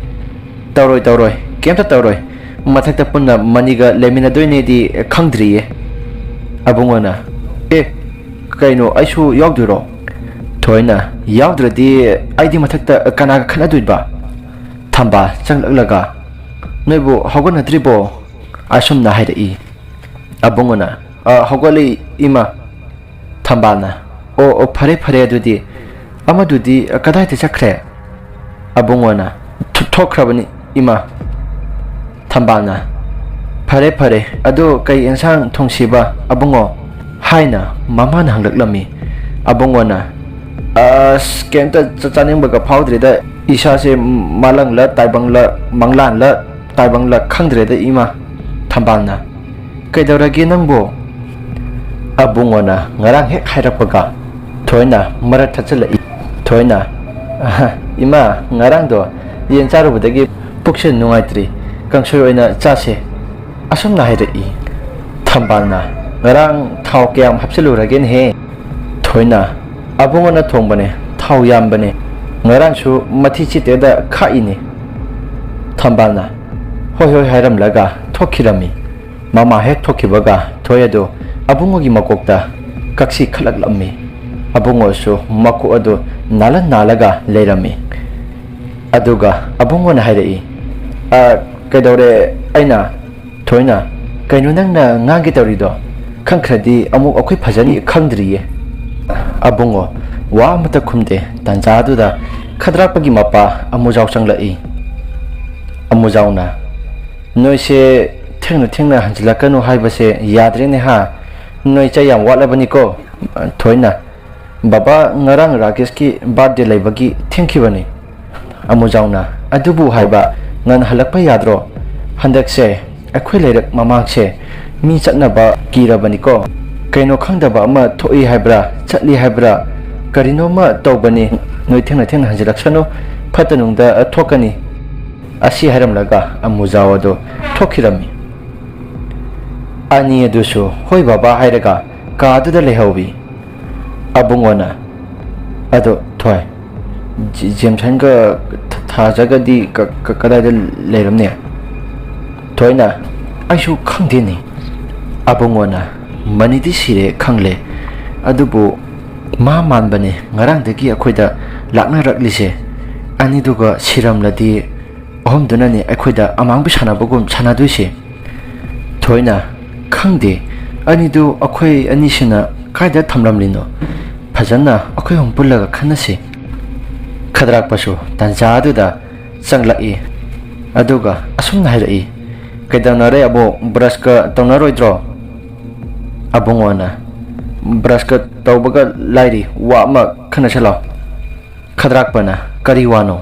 "ꯇꯧꯔꯣꯏ, ꯇꯧꯔꯣꯏ, ꯀꯩꯝꯇ ꯇꯧꯔꯣꯏ꯫ ꯃꯊꯛꯇ ꯄꯨꯟꯅ ꯃꯅꯤꯒ ꯂꯩꯃꯤꯟꯅꯗꯣꯏꯅꯦꯗꯤ ꯈꯪꯗ꯭ꯔꯤꯌꯦ꯫" ꯑꯕꯨꯡꯉꯣꯅ, "ꯑꯦ, ꯀꯩꯅꯣ, ꯑꯩꯁꯨ ꯌꯥꯎꯗꯣꯏꯔꯣ?" ꯊꯣꯏꯅ, "ꯌꯥꯎꯗ꯭ꯔꯗꯤ ꯑꯩꯗꯤ ꯃꯊꯛꯇ ꯀꯅꯥꯒ ꯈꯠꯅꯗꯣꯏꯕ?" ꯊꯝꯕꯥꯜ ꯆꯪꯂꯛꯂꯒ, "ꯅꯣꯏꯕꯨ ꯍꯧꯒꯠꯅꯗ꯭ꯔꯤꯕꯣ?" ꯑꯁꯨꯝꯅ ꯍꯥꯏꯔꯛꯏ꯫ ꯑꯕꯨꯡꯉꯣꯅ, "ꯑ, ꯍꯧꯒꯠꯂꯤ, ꯏꯃꯥ꯫" ꯊꯝꯕꯥꯜꯅ, "ꯑꯣ, ꯑꯣ, ꯐꯔꯦ, ꯐꯔꯦ ꯑꯗꯨꯗꯤ꯫ ꯑꯃꯗꯨꯗꯤ ꯀꯗꯥꯏꯗ ꯆꯠꯈ꯭ꯔꯦ?" ꯑꯕꯨꯡꯉꯣꯅ, "ꯊꯣ-, ꯊꯣꯛꯈ꯭ꯔꯕꯅꯤ, ꯏꯃꯥ꯫" ꯊꯝꯕꯥꯜꯅ, "ꯐꯔꯦ, ꯐꯔꯦ, ꯑꯗꯨ ꯀꯩ ꯑꯦꯟꯁꯥꯡ ꯊꯣꯡꯁꯤꯕ, ꯑꯕꯨꯡꯉꯣ?" ꯍꯥꯏꯅ ꯃꯃꯥꯅ ꯍꯪꯂꯛꯂꯝꯃꯤ꯫ ꯑꯕꯨꯡꯉꯣꯅ, "ꯑꯁ, ꯀꯩꯝꯇ ꯆꯥ-, ꯆꯥꯅꯤꯡꯕꯒ ꯐꯥꯎꯗ꯭ꯔꯦꯗ, ꯏꯁꯥꯁꯦ ꯃꯥꯂꯪꯂ ꯇꯥꯏꯕꯪꯂ, ꯃꯪꯂꯥꯟꯂ ꯇꯥꯏꯕꯪꯂ ꯈꯪꯗ꯭ꯔꯦꯗ, ꯏꯃꯥ꯫" ꯊꯝꯕꯥꯜꯅ, "ꯀꯩꯗꯧꯔꯒꯦ ꯅꯪꯕꯨ?" ꯑꯕꯨꯡꯉꯣꯅ ꯉꯔꯥꯡ ꯍꯦꯛ ꯍꯥꯏꯔꯛꯄꯒ ꯊꯣꯏꯅ ꯃꯔꯛ ꯊꯠꯆꯜꯂꯛꯏ꯫ ꯊꯣꯏꯅ, "ꯑꯍ, ꯏꯃꯥ, ꯉꯔꯥꯡꯗꯣ ꯌꯦꯟ ꯆꯥꯔꯨꯕꯗꯒꯤ ꯄꯨꯛꯁꯦ ꯅꯨꯡꯉꯥꯏꯇ꯭ꯔꯤ, ꯀꯥꯡꯁꯣꯏ ꯑꯣꯏꯅ ꯆꯥꯁꯦ꯫" ꯑꯁꯨꯝꯅ ꯍꯥꯏꯔꯛꯏ꯫ ꯊꯝꯕꯥꯜꯅ, "ꯉꯔꯥꯡ ꯊꯥꯎ ꯀꯌꯥꯝ ꯍꯥꯞꯆꯤꯜꯂꯨꯔꯒꯦꯅꯦꯍꯦ?" ꯊꯣꯏꯅ, "ꯑꯕꯨꯡꯉꯣꯅ ꯊꯣꯡꯕꯅꯦ, ꯊꯥꯎ ꯌꯥꯝꯕꯅꯦ꯫ ꯉꯔꯥꯡꯁꯨ ꯃꯊꯤ ꯆꯤꯠꯇꯦꯗ ꯈꯥꯛꯏꯅꯦ꯫" ꯊꯝꯕꯥꯜꯅ, "ꯍꯣꯏ, ꯍꯣꯏ" ꯍꯥꯏꯔꯝꯂꯒ ꯊꯣꯛꯈꯤꯔꯝꯃꯤ꯫ ꯃꯃꯥ ꯍꯦꯛ ꯊꯣꯛꯈꯤꯕꯒ ꯊꯣꯏ ꯑꯗꯨ ꯑꯕꯨꯡꯉꯣꯒꯤ ꯃꯀꯣꯛꯇ ꯀꯛꯁꯤ ꯈꯠꯂꯛꯂꯝꯃꯤ꯫ ꯑꯕꯨꯡꯉꯣꯁꯨ ꯃꯀꯣꯛ ꯑꯗꯨ ꯅꯥꯜꯂ ꯅꯥꯜꯂꯒ ꯂꯩꯔꯝꯃꯤ꯫ ꯑꯗꯨꯒ ꯑꯕꯨꯡꯉꯣꯅ ꯍꯥꯏꯔꯛꯏ, "ꯑ, ꯀꯩꯗꯧꯔꯦ?" ꯑꯩꯅ, ꯊꯣꯏꯅ, "ꯀꯩꯅꯣ ꯅꯪꯅ ꯉꯥꯡꯒꯦ ꯇꯧꯔꯤꯗꯣ? ꯈꯪꯈ꯭ꯔꯗꯤ ꯑꯃꯨꯛ ꯑꯩꯈꯣꯏ ꯐꯖꯅꯤ ꯈꯪꯗ꯭ꯔꯤꯌꯦ꯫" ꯑꯕꯨꯡꯉꯣ ꯋꯥ ꯑꯃꯠꯇ ꯈꯨꯝꯗꯦ꯫ ꯇꯥꯟꯖꯥꯗꯨꯗ ꯈꯗ꯭ꯔꯥꯛꯄꯒꯤ ꯃꯄꯥ ꯑꯃꯨꯖꯥꯎ ꯆꯪꯂꯛꯏ꯫ ꯑꯃꯨꯖꯥꯎꯅ, "ꯅꯣꯏꯁꯦ ꯊꯦꯡꯅ ꯊꯦꯡꯅ ꯍꯟꯖꯤꯜꯂꯛꯀꯅꯨ ꯍꯥꯏꯕꯁꯦ ꯌꯥꯗ꯭ꯔꯦꯅꯦ ꯍꯥ? ꯅꯣꯏ ꯆꯩ ꯌꯥꯝ ꯋꯥꯠꯂꯕꯅꯤꯀꯣ꯫" ꯊꯣꯏꯅ, "ꯕꯕꯥ ꯉꯔꯥꯡ ꯔꯥꯀꯦꯁꯀꯤ ꯕꯥꯔꯠꯗꯦ ꯂꯩꯕꯒꯤ ꯊꯦꯡꯈꯤꯕꯅꯤ꯫" ꯑꯃꯨꯖꯥꯎꯅ, "ꯑꯗꯨꯕꯨ ꯍꯥꯏꯕ, ꯉꯟꯅ ꯍꯜꯂꯛꯄ ꯌꯥꯗ꯭ꯔꯣ?" "ꯍꯟꯗꯛꯁꯦ ꯑꯩꯈꯣꯏ ꯂꯩꯔꯛ ꯃꯃꯥꯡꯁꯦ ꯃꯤ ꯆꯠꯅꯕ ꯀꯤꯔꯕꯅꯤꯀꯣ꯫ ꯀꯩꯅꯣ ꯈꯪꯗꯕ ꯑꯃ ꯊꯣꯛꯏ ꯍꯥꯏꯕ꯭ꯔꯥ, ꯆꯠꯂꯤ ꯍꯥꯏꯕ꯭ꯔꯥ, ꯀꯔꯤꯅꯣꯃ ꯇꯧꯕꯅꯤ꯫ ꯅꯣꯏ ꯊꯦꯡꯅ ꯊꯦꯡꯅ ꯍꯟꯖꯤꯜꯂꯛꯁꯅꯨ, ꯐꯠꯇ ꯅꯨꯡꯗ ꯊꯣꯛꯀꯅꯤ"꯫ ꯑꯁꯤ ꯍꯥꯏꯔꯝꯂꯒ ꯑꯃꯨꯖꯥꯎ ꯑꯗꯨ ꯊꯣꯛꯈꯤꯔꯝꯃꯤ꯫ ꯑꯅꯤ ꯑꯗꯨꯁꯨ "ꯍꯣꯏ ꯕꯕꯥ" ꯍꯥꯏꯔꯒ ꯀꯥꯗꯨꯗ ꯂꯩꯍꯧꯏ꯫ ꯑꯕꯨꯡꯉꯣꯅ, "ꯑꯗꯣ ꯊꯣꯏ, ꯖꯦ-, ꯖꯦꯝꯁꯟꯒ ꯊ-, ꯊꯥꯖꯒꯗꯤ ꯀ-, ꯀ-, ꯀꯗꯥꯏꯗ ꯂꯩꯔꯝꯅꯤ?" ꯊꯣꯏꯅ, "ꯑꯩꯁꯨ ꯈꯪꯗꯦꯅꯦ"꯫ ꯑꯕꯨꯡꯉꯣꯅ, "ꯃꯅꯤꯗꯤ ꯁꯤꯔꯦ ꯈꯪꯂꯦ, ꯑꯗꯨꯕꯨ ꯃꯥ ꯃꯥꯟꯕꯅꯦ ꯉꯔꯥꯡꯗꯒꯤ ꯑꯩꯈꯣꯏꯗ ꯂꯥꯛꯅꯔꯛꯂꯤꯁꯦ꯫ ꯑꯅꯤꯗꯨꯒ ꯁꯤꯔꯝꯂꯗꯤ ꯑꯍꯨꯝꯗꯨꯅꯅꯦ ꯑꯩꯈꯣꯏꯗ ꯑꯃꯥꯡꯕꯤ ꯁꯥꯟꯅꯕꯒꯨꯝ ꯁꯥꯟꯅꯗꯣꯏꯁꯦ"꯫ ꯊꯣꯏꯅ, "ꯈꯪꯗꯦ, ꯑꯅꯤꯗꯨ ꯑꯩꯈꯣꯏ ꯑꯅꯤꯁꯤꯅ ꯀꯥꯏꯗ ꯊꯝꯂꯝꯂꯤꯅꯣ? ꯐꯖꯅ ꯑꯩꯈꯣꯏ ꯑꯍꯨꯝ ꯄꯨꯜꯂꯒ ꯈꯟꯅꯁꯤ"꯫ ꯈꯗ꯭ꯔꯥꯛꯄꯁꯨ ꯇꯥꯟꯖꯥꯗꯨꯗ ꯆꯪꯂꯛꯏ꯫ ꯑꯗꯨꯒ ꯑꯁꯨꯝꯅ ꯍꯥꯏꯔꯛꯏ, "ꯀꯩꯗꯧꯅꯔꯦ ꯑꯕꯣ, ꯕ꯭ꯔꯁꯀ ꯇꯧꯅꯔꯣꯏꯗ꯭ꯔꯣ?" ꯑꯕꯨꯡꯉꯣꯅ, "ꯕ꯭ꯔꯁꯀ ꯇꯧꯕꯒ ꯂꯥꯏꯔꯤ, ꯋꯥ ꯑꯃ ꯈꯟꯅꯁꯤ ꯂꯥꯎ"꯫ ꯈꯗ꯭ꯔꯥꯛꯄꯅ, "ꯀꯔꯤ ꯋꯥꯅꯣ?"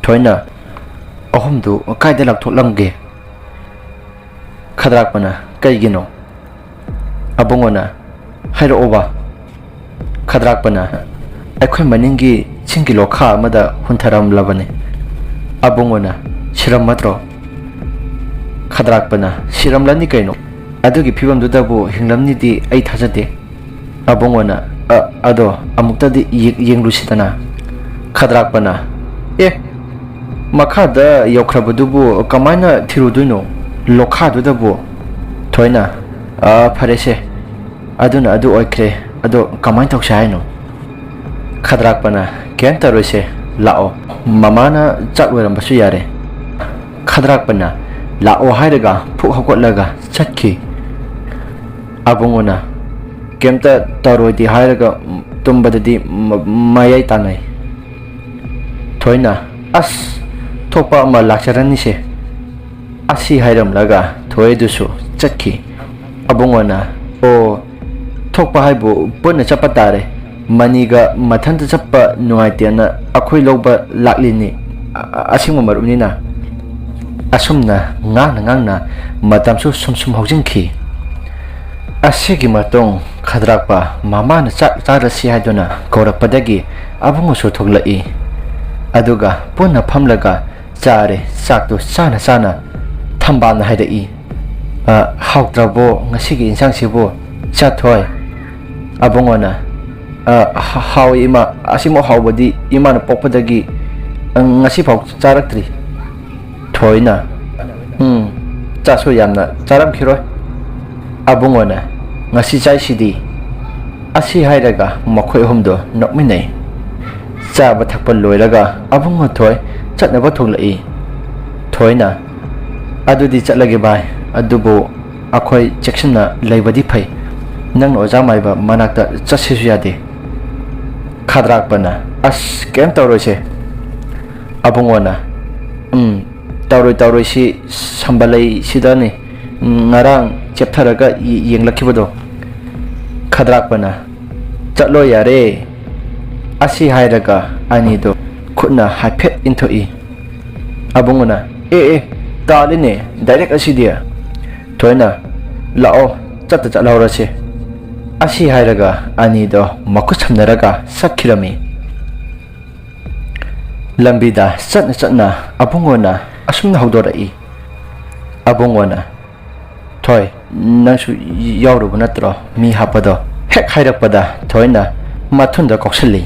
ꯊꯣꯏꯅ, "ꯑꯍꯨꯝꯗꯨ ꯀꯥꯏꯗ ꯂꯪꯊꯣꯛꯂꯝꯒꯦ?" ꯈꯗ꯭ꯔꯥꯛꯄꯅ, "ꯀꯩꯒꯤꯅꯣ?" ꯑꯕꯨꯡꯉꯣꯅ, "ꯍꯥꯏꯔꯛꯑꯣꯕ"꯫ ꯈꯗ꯭ꯔꯥꯛꯄꯅ, "ꯑꯩꯈꯣꯏ ꯃꯅꯤꯡꯒꯤ ꯆꯤꯡꯒꯤ ꯂꯣꯈꯥ ꯑꯃꯗ ꯍꯨꯟꯊꯔꯝꯂꯕꯅꯤ"꯫ ꯑꯕꯨꯡꯉꯣꯅ, "ꯁꯤꯔꯝꯃꯗ꯭ꯔꯣ?" ꯈꯗ꯭ꯔꯥꯛꯄꯅ, "ꯁꯤꯔꯝꯂꯅꯤ ꯀꯩꯅꯣ꯫ ꯑꯗꯨꯒꯤ ꯐꯤꯕꯝꯗꯨꯗꯕꯨ ꯍꯤꯡꯂꯝꯅꯤꯗꯤ ꯑꯩ ꯊꯥꯖꯗꯦ"꯫ ꯑꯕꯨꯡꯉꯣꯅ, "ꯑ-, ꯑꯗꯣ ꯑꯃꯨꯛꯇꯗꯤ ꯌꯦ-, ꯌꯦꯡꯂꯨꯁꯤꯗꯅ"꯫ ꯈꯗ꯭ꯔꯥꯛꯄꯅ, "ꯑꯦ, ꯃꯈꯥꯗ ꯌꯧꯈ꯭ꯔꯕꯗꯨꯕꯨ ꯀꯃꯥꯏꯅ ꯊꯤꯔꯨꯗꯣꯏꯅꯣ? ꯂꯣꯈꯥꯗꯨꯗꯕꯨ"꯫ ꯊꯣꯏꯅ, "ꯑ, ꯐꯔꯦꯁꯦ, ꯑꯗꯨꯅ ꯑꯗꯨ ꯑꯣꯏꯈ꯭ꯔꯦ, ꯑꯗꯣ ꯀꯃꯥꯏꯅ ꯇꯧꯁꯦ ꯍꯥꯏꯅꯣ?" ꯈꯗ꯭ꯔꯥꯛꯄꯅ, "ꯀꯩꯝ ꯇꯧꯔꯣꯏꯁꯦ, ꯂꯥꯛꯑꯣ, ꯃꯃꯥꯅ ꯆꯥꯛ ꯂꯣꯏꯔꯝꯕꯁꯨ ꯌꯥꯔꯦ"꯫ ꯈꯗ꯭ꯔꯥꯛꯄꯅ ꯂꯥꯛꯑꯣ ꯍꯥꯏꯔꯒ ꯐꯨꯛ ꯍꯧꯒꯠꯂꯒ ꯆꯠꯈꯤ꯫ ꯑꯕꯨꯡꯉꯣꯅ, "ꯀꯩꯝꯇ ꯇꯧꯔꯣꯏꯗꯤ ꯍꯥꯏꯔꯒ ꯇꯨꯝꯕꯗꯗꯤ ꯃ-, ꯃꯌꯥꯏ ꯇꯥꯟꯅꯩ"꯫ ꯊꯣꯏꯅ, "ꯑꯁ, ꯊꯣꯛꯄ ꯑꯃ ꯂꯥꯛꯆꯔꯅꯤꯁꯦ"꯫ ꯑꯁꯤ ꯍꯥꯏꯔꯝꯂꯒ ꯊꯣꯏꯗꯨꯁꯨ ꯆꯠꯈꯤ꯫ ꯑꯕꯨꯡꯉꯣꯅ, "ꯑꯣ, ꯊꯣꯛꯄ ꯍꯥꯏꯕꯨ ꯄꯨꯟꯅ ꯆꯠꯄ ꯇꯥꯔꯦ꯫ ꯃꯅꯤꯒ ꯃꯊꯟꯇ ꯆꯠꯄ ꯅꯨꯡꯉꯥꯏꯇꯦꯅ ꯑꯩꯈꯣꯏ ꯂꯧꯕ ꯂꯥꯛꯂꯤꯅꯤ, ꯑ-, ꯑꯁꯦꯡꯕ ꯃꯔꯨꯞꯅꯤꯅ"꯫ ꯑꯁꯨꯝꯅ ꯉꯥꯡꯅ ꯉꯥꯡꯅ ꯃꯇꯝꯁꯨ ꯁꯨꯝ ꯁꯨꯝ ꯍꯧꯖꯤꯟꯈꯤ꯫ ꯑꯁꯤꯒꯤ ꯃꯇꯨꯡ ꯈꯗ꯭ꯔꯥꯛꯄ ꯃꯃꯥꯅ ꯆꯥꯛ ꯆꯥꯔꯁꯤ ꯍꯥꯏꯗꯨꯅ ꯀꯧꯔꯛꯄꯗꯒꯤ ꯑꯕꯨꯡꯉꯣꯁꯨ ꯊꯣꯛꯂꯛꯏ꯫ ꯑꯗꯨꯒ ꯄꯨꯟꯅ ꯐꯝꯂꯒ ꯆꯥꯔꯦ꯫ ꯆꯥꯛꯇꯨ ꯆꯥꯅ ꯆꯥꯅ ꯊꯝꯕꯥꯜꯅ ꯍꯥꯏꯔꯛꯏ, "ꯑ, ꯍꯥꯎꯇ꯭ꯔꯕꯣ ꯉꯁꯤꯒꯤ ꯏꯟꯁꯥꯡꯁꯤꯕꯨ?" ꯆꯥꯊꯣꯏ꯫ ꯑꯕꯨꯡꯉꯣꯅ, "ꯑ, ꯍ-, ꯍꯥꯎꯏ ꯏꯃꯥ, ꯑꯁꯤꯃꯨꯛ ꯍꯥꯎꯕꯗꯤ ꯏꯃꯥꯅ ꯄꯣꯛꯄꯗꯒꯤ, ꯑ, ꯉꯁꯤꯐꯥꯎ ꯆꯥꯔꯛꯇ꯭ꯔꯤ꯫" ꯊꯣꯏꯅ, "ꯎꯝ, ꯆꯥꯁꯨ ꯌꯥꯝꯅ ꯆꯥꯔꯝꯈꯤꯔꯣꯏ꯫" ꯑꯕꯨꯡꯉꯣꯅ, "ꯉꯁꯤ ꯆꯥꯏꯁꯤꯗꯤ꯫" ꯑꯁꯤ ꯍꯥꯏꯔꯒ ꯃꯈꯣꯏ ꯑꯍꯨꯝꯗꯣ ꯅꯣꯛꯃꯤꯟꯅꯩ꯫ ꯆꯥꯕ ꯊꯛꯄ ꯂꯣꯏꯔꯒ ꯑꯕꯨꯡꯉꯣ ꯊꯣꯏ ꯆꯠꯅꯕ ꯊꯣꯛꯂꯛꯏ꯫ ꯊꯣꯏꯅ, "ꯑꯗꯨꯗꯤ ꯆꯠꯂꯒꯦ ꯚꯥꯏ, ꯑꯗꯨꯕꯨ ꯑꯩꯈꯣꯏ ꯆꯦꯛꯁꯤꯟꯅ ꯂꯩꯕꯗꯤ ꯐꯩ꯫ ꯅꯪꯅ ꯑꯣꯖꯥ ꯃꯥꯏꯕ ꯃꯅꯥꯛꯇ ꯆꯠꯁꯤꯁꯨ ꯌꯥꯗꯦ꯫" ꯈꯗ꯭ꯔꯥꯛꯄꯅ, "ꯑꯁ, ꯀꯩꯝ ꯇꯧꯔꯣꯏꯁꯦ꯫" ꯑꯕꯨꯡꯉꯣꯅ, "ꯎꯝ, ꯇꯧꯔꯣꯏ, ꯇꯧꯔꯣꯏ, ꯁꯤ ꯁꯝꯕꯜ ꯂꯩꯁꯤꯗꯅꯤ ꯉꯔꯥꯡ ꯆꯦꯞꯊꯔꯒ ꯌꯦ-, ꯌꯦꯡꯂꯛꯈꯤꯕꯗꯣ꯫" ꯈꯗ꯭ꯔꯥꯛꯄꯅ, "ꯆꯠꯂꯣ ꯌꯥꯔꯦ꯫" ꯑꯁꯤ ꯍꯥꯏꯔꯒ ꯑꯅꯤꯗꯣ ꯈꯨꯠꯅ ꯍꯥꯏꯐꯦꯠ ꯏꯟꯊꯣꯛꯏ꯫ ꯑꯕꯨꯡꯉꯣꯅ, "ꯑꯦ, ꯑꯦ, ꯇꯥꯜꯂꯤꯅꯦ, ꯗꯥꯏꯔꯦꯛ ꯑꯁꯤꯗꯤ꯫" ꯊꯣꯏꯅ, "ꯂꯥꯛꯑꯣ, ꯆꯠꯇ ꯆꯠꯍꯧꯔꯁꯤ꯫" ꯑꯁꯤ ꯍꯥꯏꯔꯒ ꯑꯅꯤꯗꯣ ꯃꯈꯨꯠ ꯁꯝꯅꯔꯒ ꯆꯠꯈꯤꯔꯝꯃꯤ꯫ ꯂꯝꯕꯤꯗ ꯆꯠꯅ ꯆꯠꯅ ꯑꯕꯨꯡꯉꯣꯅ ꯑꯁꯨꯝꯅ ꯍꯧꯗꯣꯔꯛꯏ꯫ ꯑꯕꯨꯡꯉꯣꯅ, "ꯊꯣꯏ, ꯅꯪꯁꯨ ꯌꯥꯎꯔꯨꯕ ꯅꯠꯇ꯭ꯔꯣ ꯃꯤ ꯍꯥꯞꯄꯗꯣ?" ꯍꯦꯛ ꯍꯥꯏꯔꯛꯄꯗ ꯊꯣꯏꯅ ꯃꯊꯨꯟꯗ ꯀꯥꯎꯁꯜꯂꯤ꯫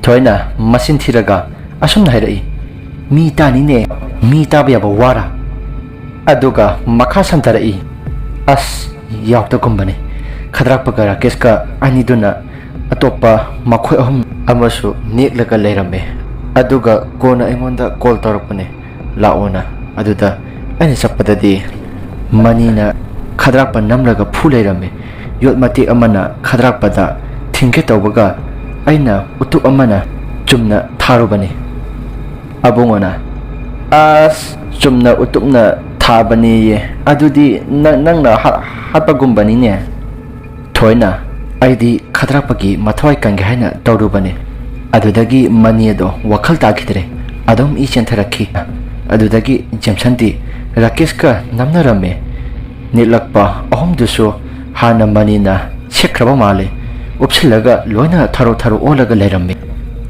ꯊꯣꯏꯅ ꯃꯆꯤꯟ ꯊꯤꯔꯒ ꯑꯁꯨꯝꯅ ꯍꯥꯏꯔꯛꯏ, "ꯃꯤ ꯇꯥꯅꯤꯅꯦ, ꯃꯤ ꯇꯥꯕ ꯌꯥꯕ ꯋꯥꯔꯥ?" ꯑꯗꯨꯒ ꯃꯈꯥ ꯁꯝꯊꯔꯛꯏ, "ꯑꯁ, ꯌꯥꯎꯗꯒꯨꯝꯕꯅꯤ꯫" ꯈꯗ꯭ꯔꯥꯛꯄꯒ ꯔꯥꯀꯦꯁꯀ ꯑꯅꯤꯗꯨꯅ ꯑꯇꯣꯞꯄ ꯃꯈꯣꯏ ꯑꯍꯨꯝ ꯑꯃꯁꯨ ꯅꯦꯛꯂꯒ ꯂꯩꯔꯝꯃꯦ꯫ ꯑꯗꯨꯒ ꯀꯣꯟꯅ ꯑꯩꯉꯣꯟꯗ ꯀꯣꯜ ꯇꯧꯔꯛꯄꯅꯦ, ꯂꯥꯛꯑꯣꯅ꯫ ꯑꯗꯨꯗ ꯑꯩꯅ ꯆꯠꯄꯗꯗꯤ ꯃꯅꯤꯅ ꯈꯗ꯭ꯔꯥꯛꯄ ꯅꯝꯂꯒ ꯐꯨ ꯂꯩꯔꯝꯃꯦ꯫ ꯌꯣꯠ ꯃꯇꯦꯛ ꯑꯃꯅ ꯈꯗ꯭ꯔꯥꯛꯄꯗ ꯊꯤꯡꯒꯦ ꯇꯧꯕꯒ ꯑꯩꯅ ꯎꯇꯨꯞ ꯑꯃꯅ ꯆꯨꯝꯅ ꯊꯥꯔꯨꯕꯅꯤ꯫ ꯑꯕꯨꯡꯉꯣꯅ, "ꯑꯁ, ꯆꯨꯝꯅ ꯎꯇꯨꯞꯅ ꯊꯥꯕꯅꯦꯌꯦ, ꯑꯗꯨꯗꯤ ꯅ-, ꯅꯪꯅ ꯍꯥ-, ꯍꯥꯠꯄꯒꯨꯝꯕꯅꯤꯅꯦ?" ꯊꯣꯏꯅ, "ꯑꯩꯗꯤ ꯈꯗ꯭ꯔꯥꯛꯄꯒꯤ ꯃꯊ꯭ꯋꯥꯏ ꯀꯟꯒꯦ ꯍꯥꯏꯅ ꯇꯧꯔꯨꯕꯅꯦ꯫" ꯑꯗꯨꯗꯒꯤ ꯃꯅꯤ ꯑꯗꯣ ꯋꯥꯈꯜ ꯇꯥꯈꯤꯗ꯭ꯔꯦ, ꯑꯗꯨꯝ ꯏ ꯆꯦꯟꯊꯔꯛꯈꯤ꯫ ꯑꯗꯨꯗꯒꯤ ꯖꯦꯝꯁꯟꯗꯤ ꯔꯥꯀꯦꯁꯀ ꯅꯝꯅꯔꯝꯃꯤ꯫ ꯅꯤꯛꯂꯛꯄ ꯑꯍꯨꯝꯗꯨꯁꯨ ꯍꯥꯟꯅ ꯃꯅꯤꯅ ꯁꯦꯛꯈ꯭ꯔꯕ ꯃꯥꯜꯂꯤ꯫ ꯎꯞꯁꯤꯜꯂꯒ ꯂꯣꯏꯅ ꯊꯔꯣ ꯊꯔꯣ ꯑꯣꯜꯂꯒ ꯂꯩꯔꯝꯃꯤ꯫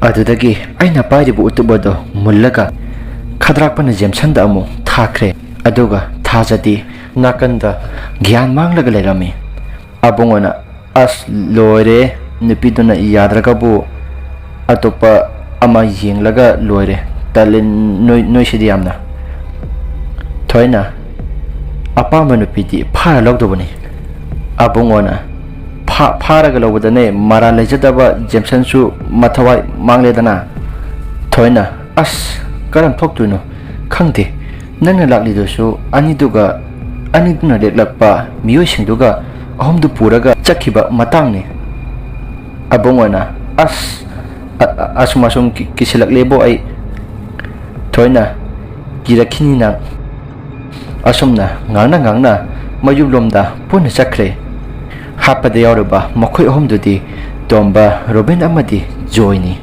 ꯑꯗꯨꯗꯒꯤ ꯑꯩꯅ ꯄꯥꯏꯔꯤꯕ ꯎꯇꯨꯞ ꯑꯗꯨ ꯃꯨꯜꯂꯒ ꯈꯗ꯭ꯔꯥꯛꯄꯅ ꯖꯦꯝꯁꯟꯗ ꯑꯃꯨꯛ ꯊꯥꯈ꯭ꯔꯦ꯫ ꯑꯗꯨꯒ ꯊꯥꯖꯗꯤ ꯅꯥꯀꯟꯗ ꯒ꯭ꯌꯥꯟ ꯃꯥꯡꯂꯒ ꯂꯩꯔꯝꯃꯤ꯫ ꯑꯕꯨꯡꯉꯣꯅ, "ꯑꯁ, ꯂꯣꯏꯔꯦ, ꯅꯨꯄꯤꯗꯨꯅ ꯌꯥꯗ꯭ꯔꯒꯕꯨ ꯑꯇꯣꯞꯄ ꯑꯃ ꯌꯦꯡꯂꯒ ꯂꯣꯏꯔꯦ꯫ ꯇꯜꯂꯦ ꯅꯣꯏ, ꯅꯣꯏꯁꯤꯗꯤ ꯌꯥꯝꯅ꯫" ꯊꯣꯏꯅ, "ꯑꯄꯥꯝꯕ ꯅꯨꯄꯤꯗꯤ ꯐꯥꯔ ꯂꯧꯗꯧꯕꯅꯤ꯫" ꯑꯕꯨꯡꯉꯣꯅ, "ꯐꯥ-, ꯐꯥꯔꯒ ꯂꯧꯕꯗꯅꯦ ꯃꯔꯥꯜ ꯂꯩꯖꯗꯕ ꯖꯦꯝꯁꯟꯁꯨ ꯃꯊꯋꯥꯏ ꯃꯥꯡꯂꯦꯗꯅ꯫" ꯊꯣꯏꯅ, "ꯑꯁ, ꯀꯔꯝ ꯊꯣꯛꯇꯣꯏꯅꯣ ꯈꯪꯗꯦ꯫ ꯅꯪꯅ ꯂꯥꯛꯂꯤꯗꯨꯁꯨ ꯑꯅꯤꯗꯨꯒ, ꯑꯅꯤꯗꯨꯅ ꯂꯦꯛꯂꯛꯄ ꯃꯤꯑꯣꯏꯁꯤꯡꯗꯨꯒ ꯑꯍꯨꯝꯗꯨ ꯄꯨꯔꯒ ꯆꯠꯈꯤꯕ ꯃꯇꯥꯡꯅꯤ꯫" ꯑꯕꯨꯡꯉꯣꯅ, "ꯑꯁ, ꯑ-, ꯑ-, ꯑꯁꯨꯝ ꯑꯁꯨꯝ ꯀꯤ-, ꯀꯤꯁꯤꯜꯂꯛꯂꯦꯕꯣ ꯑꯩ꯫" ꯊꯣꯏꯅ, "ꯀꯤꯔꯛꯈꯤꯅꯤ ꯅꯪ꯫" ꯑꯁꯨꯝꯅ ꯉꯥꯡꯅ ꯉꯥꯡꯅ ꯃꯌꯨꯝꯂꯣꯝꯗ ꯄꯨꯟꯅ ꯆꯠꯈ꯭ꯔꯦ꯫ ꯍꯥꯠꯄꯗ ꯌꯥꯎꯔꯤꯕ ꯃꯈꯣꯏ ꯑꯍꯨꯝꯗꯨꯗꯤ ꯇꯣꯝꯕ, ꯔꯣꯕꯤꯟ ꯑꯃꯗꯤ ꯖꯣꯏꯅꯤ꯫